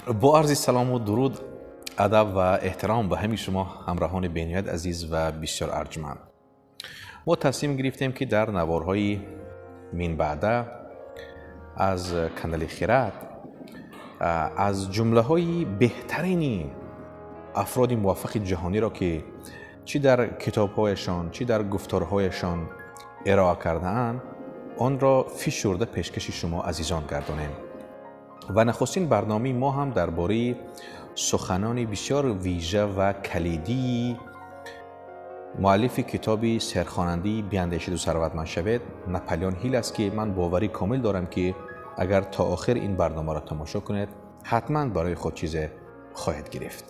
Бо арзи салому дуруд, адаб ва эҳтиром ба ҳамаи шумо ҳамроҳони бениҳоят азиз ва бисёр арҷманд. Мо тасмим гирифтем, ки дар наворҳои минбаъда аз канали Хирад аз ҷумлаҳои беҳтарини афроди муваффақи ҷаҳониро, ки чӣ дар китобҳояшон, чӣ дар гуфторҳояшон ироа кардаанд, онро фишурда пешкаши шумо азизон гардонем. Ва нахустин барномаи мо ҳам дар бораи суханони бисёр вижа ва калидии муаллифи китоби серхонандаи «Биандешиду сарватманд шавед» Наполеон Ҳил аст, ки ман боварӣ комил дорам, ки агар то охир ин барномаро тамошо кунед, ҳатман барои худ чизе хоҳед гирифт.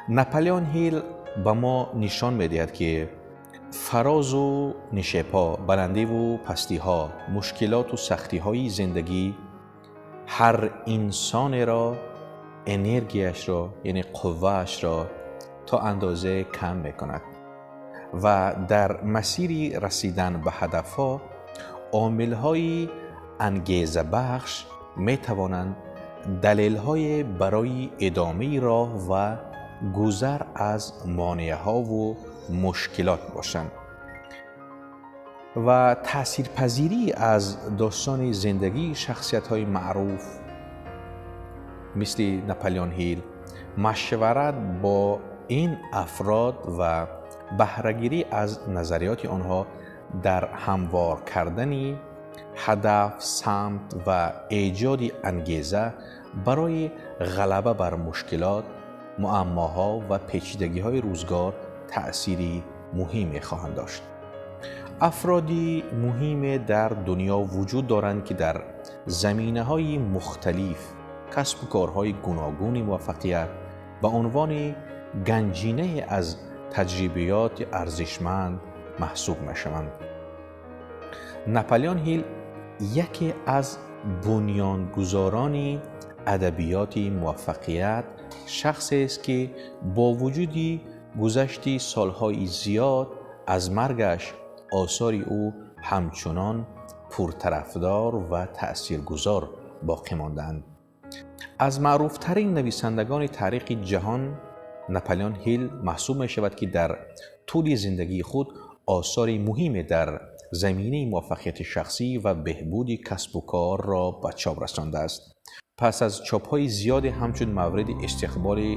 Наполеон Ҳил ба мо нишон медиҳад, ки фарозу нишебҳо, баландиву пастиҳо, мушкилоту сахтиҳои зиндагӣ ҳар инсонеро энергияшро, яъне қувваашро то андозе кам мекунад ва дар масири расидан ба ҳадафҳо омилҳои ангезабахш метавонанд далелҳое барои идомаи роҳ ва гузар аз монеаҳову мушкилот бошанд. Ва таъсирпазирӣ аз достони зиндагии шахсиятҳои маъруф мисли Наполеон Ҳил, машварат бо ин афрод ва баҳрагирӣ аз назариёти онҳо дар ҳамвор кардани ҳадаф, самт ва эҷоди ангеза барои ғалаба бар мушкилот, муаммоҳо ва печидагиҳои рӯзгор таъсири муҳиме хоҳанд дошт. Афроди муҳиме дар дунё вуҷуд доранд, ки дар заминаҳои мухталиф, касбу корҳои гуногуни муваффақият ба унвони ганҷинае аз таҷрибиёти арзишманд маҳсуб мешаванд. Наполеон Ҳил яке аз бунёнгузорони адабиёти муваффақият шахсест, ки бо вуҷуди гузашти солҳои зиёд аз маргаш осори ӯ ҳамчунон пуртарафдор ва таъсиргузор боқӣ мондаанд. Аз маъруфтарин нависандагони таърихи ҷаҳон Наполеон Ҳил маҳсуб мешавад, ки дар тӯли зиндагии худ осори муҳиме дар заминаи муваффақияти шахсӣ ва беҳбуди касбу корро ба чоп расондааст. Пас аз чопҳои зиёде ҳамчун мавриди истиқболи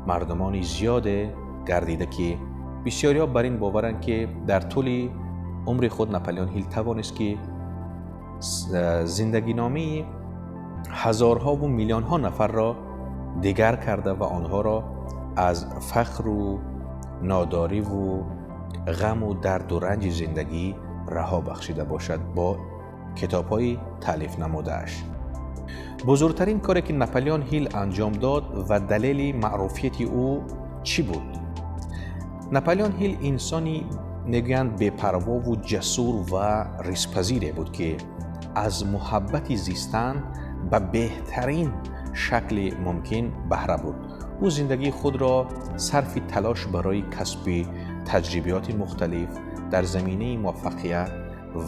мардумони зиёде гардида, ки бисёриҳо бар ин боваранд, ки дар тӯли умри худ Наполеон Ҳил тавонист, ки зиндагиномаи ҳазорҳову миллионҳо нафарро дигар карда ва онҳоро аз фақру нодориву ғаму дарду ранҷи зиндагӣ раҳо бахшида бошад бо китобҳои таълиф намудааш. Бузургтарин коре, ки Наполеон Ҳил анҷом дод ва далели маъруфияти ӯ чӣ буд? Наполеон Ҳил инсони, мегӯянд, бепарвову ҷасур ва рискпазире буд, ки аз муҳаббати зистан ба беҳтарин шакли мумкин баҳра бурд. Ӯ зиндагии худро сарфи талош барои касби таҷрибиёти мухталиф дар заминаи муваффақият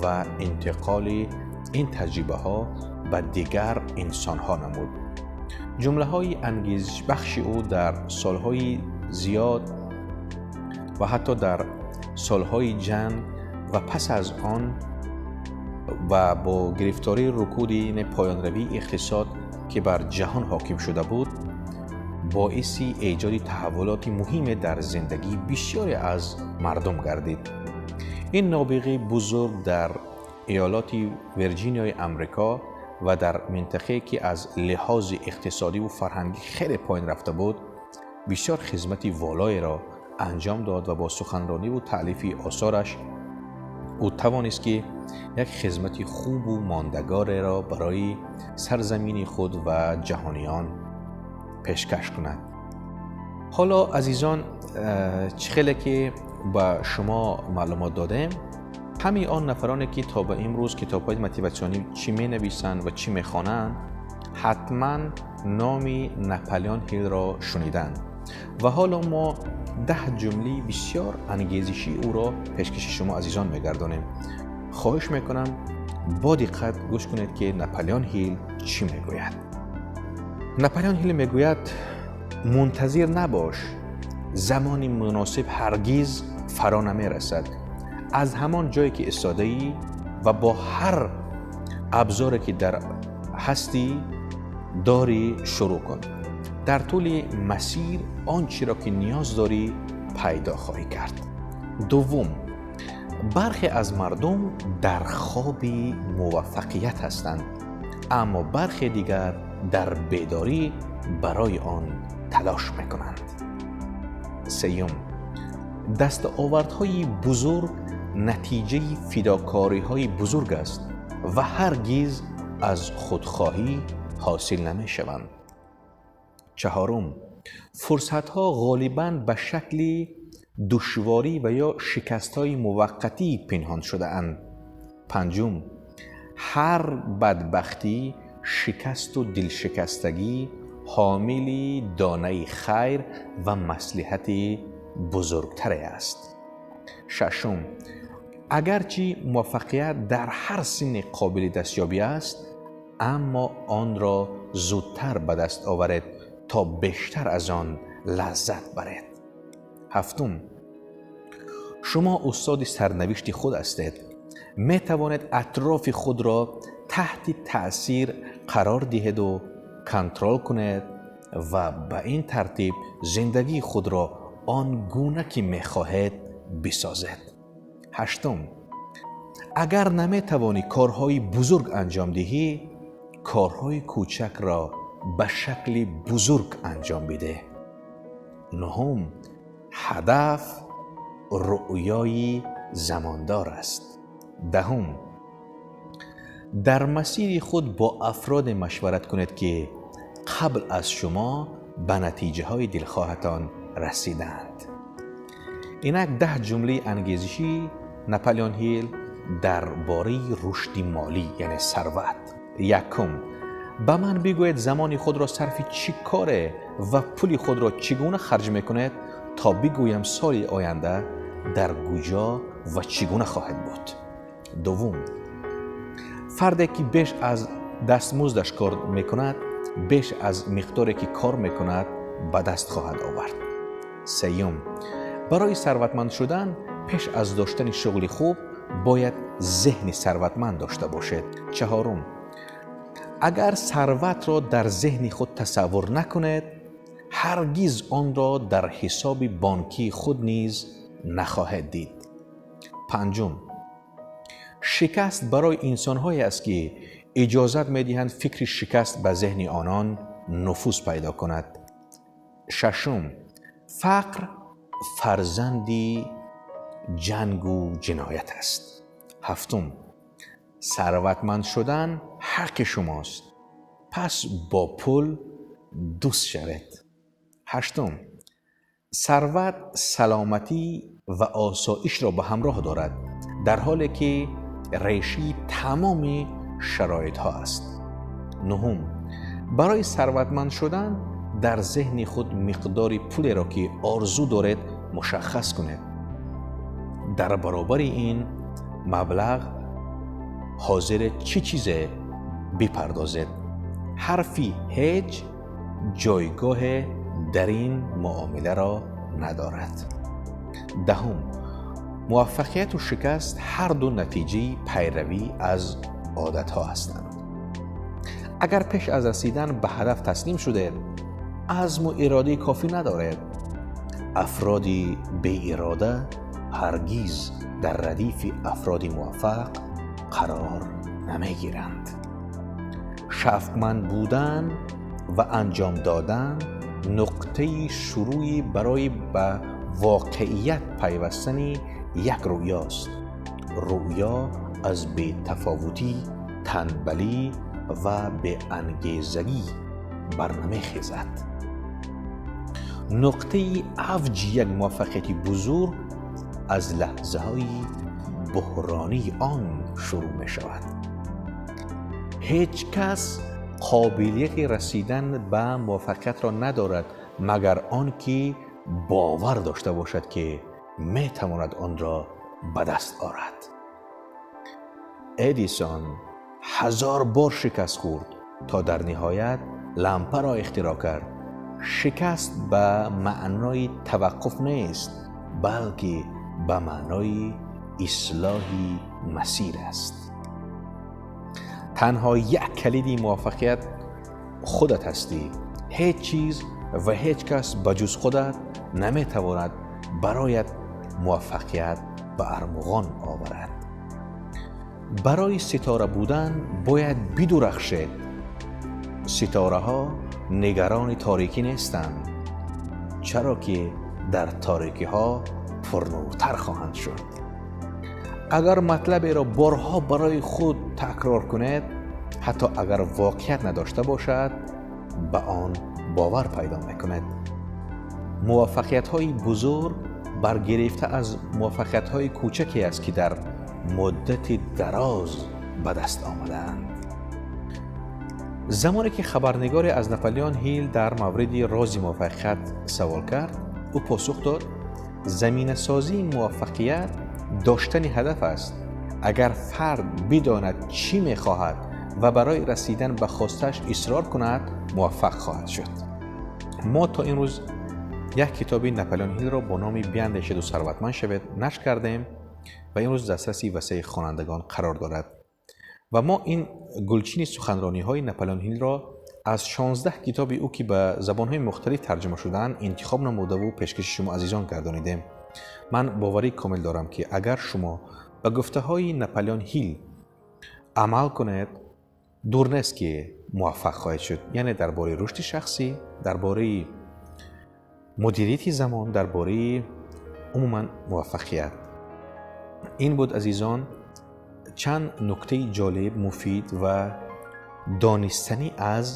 ва интиқоли ин таҷрибаҳо ба дигар инсонҳо намуд. Ҷумлаҳои ангезишбахши ӯ дар солҳои зиёд ва ҳатто дар солҳои ҷанг ва пас аз он ва бо гирифтории рукуди поёнравии иқтисод, ки бар ҷаҳон ҳоким шуда буд, боиси эҷоди таҳаввулоти муҳиме дар зиндагии бисёре аз мардум гардид. Ин нобиғаи бузург дар иёлоти Вирҷиниёи Амрико ва дар минтақае, ки аз лиҳози иқтисодиву фарҳангӣ хеле поин рафта буд, бисёр хизмати волоеро анҷом дод ва бо суханрониву таълифи осораш ӯ тавонист, ки як хизмати хубу мондагореро барои сарзамини худ ва ҷаҳониён пешкаш кунад. Ҳоло, азизон, чӣ хеле ки ба шумо маълумот додем, ҳамаи он нафароне, ки то ба имрӯз китобҳои мотиватсионӣ чӣ менависанд ва чӣ мехонанд, ҳатман номи Наполеон Ҳилро шуниданд. Ва ҳоло мо 10 ҷумлаи бисёр ангезишии ӯро пешкаши шумо азизон мегардонем. Хоҳиш мекунам, бо диққат гӯш кунед, ки Наполеон Ҳил чӣ мегӯяд. Наполеон Хилл мегӯяд: мунтазир набош, замони муносиб ҳаргиз фаро намерасад. Аз ҳамон ҷое ки истодаӣ ва бо ҳар абзоре ки дар ҳастӣ дорӣ шурӯъ кун. Дар тӯли масир он чиро ки ниёз дорӣ пайдо хоҳӣ кард. Дуввум, бархе аз мардум дар хоби муваффақият ҳастанд, аммо бархе дигар дар бедорӣ барои он талош мекунанд. Сеюм, дастовардҳои бузург натиҷаи фидокориҳои бузург аст ва ҳаргиз аз худхоҳӣ ҳосил намешаванд. Чаҳорум, фурсатҳо ғолибан ба шакли душворӣ ва ё шикастҳои муваққатӣ пинҳон шудаанд. Панҷум, ҳар бадбахтӣ, шикасту дилшикастагӣ ҳомили донаи хайр ва маслиҳати бузургтаре аст. Шашум, агарчи муваффақият дар ҳар синни қобили дастёбӣ аст, аммо онро зудтар ба даст оваред то бештар аз он лаззат баред. Ҳафтум, шумо устоди сарнавишти худ ҳастед. Метавонед атрофи худро таҳти таъсир қарор диҳеду контрол кунед ва ба ин тартиб зиндагии худро он гуна ки мехоҳед бисозед. Ҳаштум, агар наметавонӣ корҳои бузург анҷом диҳӣ, корҳои кӯчакро ба шакли бузург анҷом бидеҳ. Нуҳум, ҳадаф рӯёи замондор аст. Даҳум, дар масири худ бо афроде машварат кунед ки қабл аз шумо ба натиҷаҳои дилхоҳатон расидаанд. Инак 10 ҷумлаи ангезишии Наполеон Хилл дар бораи рушди молӣ, яъне сарват. Якум, ба ман бигӯед замони худро сарфи чӣ коре ва пули худро чӣ гуна харҷ мекунед то бигӯям соли оянда дар куҷо ва чӣ гуна хоҳед буд. Дуввум, фарде ки беш аз дастмуздаш кор мекунад, беш аз миқдоре ки кор мекунад ба даст хоҳад овард. Сеюм, барои сарватманд шудан пеш аз доштани шуғли хуб бояд зеҳни сарватманд дошта бошед. Чаҳорум, агар сарватро дар зеҳни худ тасаввур накунед, ҳаргиз онро дар ҳисоби бонкии худ низ нахоҳед дид. Панҷум, шикаст барои инсонҳое аст ки иҷозат медиҳанд фикри шикаст ба зеҳни онон нуфуз пайдо кунад. Шашум, фақр фарзанди ҷангу ҷиноят аст. Ҳафтум, сарватманд шудан ҳаққи шумост, пас бо пул дӯст шавед. Ҳаштум, сарват саломатӣ ва осоишро ба ҳамроҳ дорад, дар ҳоле ки решаи тамоми шароитҳо аст. Нуҳум, барои сарватманд шудан дар зеҳни худ миқдори пулеро ки орзу доред мушаххас кунед. Дар баробари ин маблағ ҳозир чӣ чизе бипардозед. Ҳарфи ҳеҷ ҷойгоҳе дар ин муомиларо надорад. Даҳум, муваффақияту шикаст ҳар ду натиҷаи пайравӣ аз одатҳо ҳастанд. Агар пеш аз расидан ба ҳадаф таслим шудед, азму иродаи кофӣ надоред. Афроди беирода ҳаргиз дар радифи афроди муваффақ қарор намегиранд. Шавқманд будан ва анҷом додан нуқтаи шурӯъи барои ба воқеият пайвастани як рӯёст. Рӯё аз бетафовутӣ, танбалӣ ва беангезагӣ барнамехезад. Нуқтаи авҷи як муваффақияти бузург аз лаҳзаҳои буҳронии он шурӯъ мешавад. Ҳеҷ кас қобилияти расидан ба муваффақиятро надорад, магар он ки бовар дошта бошад, ки метавонад онро ба даст орад. Эдисон 1000 бор шикаст хӯрд то дар ниҳоят лампаро ихтироъ кард. Шикаст ба маънои таваққуф нест, балки ба маънои ислоҳи масир аст. Танҳо як калиди муваффақият худат ҳастӣ. Ҳеҷ чиз ва ҳеҷ кас ба ҷуз худат наметавонад бароят муваффақият ба армуғон оварад. Барои ситора будан бояд бидурахшед. Ситораҳо нигарони торикӣ нестанд, чаро ки дар торикиҳо пурнуртар хоҳанд шуд. Агар матлаберо борҳо барои худ такрор кунед, ҳатто агар воқеият надошта бошад, ба он бовар пайдо мекунед. Муваффақиятҳои бузург баргирифта аз муваффақиятҳои кӯчаке аст, ки дар муддати дароз ба даст омадаанд. Замоне ки хабарнигоре аз Наполеон Ҳил дар мавриди рози муваффақият савол кард, ӯ посух дод: заминасозии муваффақият доштани ҳадаф аст. Агар фард бидонад чӣ мехоҳад ва барои расидан ба хостааш исрор кунад, муваффақ хоҳад шуд. Мо то имрӯз як китоби Наполеон Ҳилро бо номи «Биандешеду сарватманд шавед» нашр кардем ва имрӯз дастраси васеи хонандагон қарор дорад. Ва мо ин гулчини суханрониҳои Наполеон Ҳилро аз 16 китоби ӯ, ки ба забонҳои мухталиф тарҷума шудаанд, интихоб намудаву пешкаши шумо азизон гардонидем. Ман боварии комил дорам, ки агар шумо ба гуфтаҳои Наполеон Ҳил амал кунед, дур нест, ки муваффақ хоҳед шуд. Яъне дар бораи рушди шахсӣ, дар бораи мудирияти замон, дар бораи умуман муваффақият. Ин буд, азизон, чанд нуктаи ҷолиб, муфид ва донистанӣ аз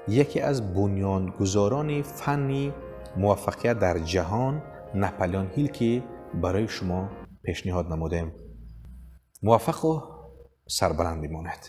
яке аз бунёдгузорони фанни муваффақият дар ҷаҳон, Наполеон Ҳил, ки барои шумо пешниҳод намудем. Муваффақу сарбаланд бимонед.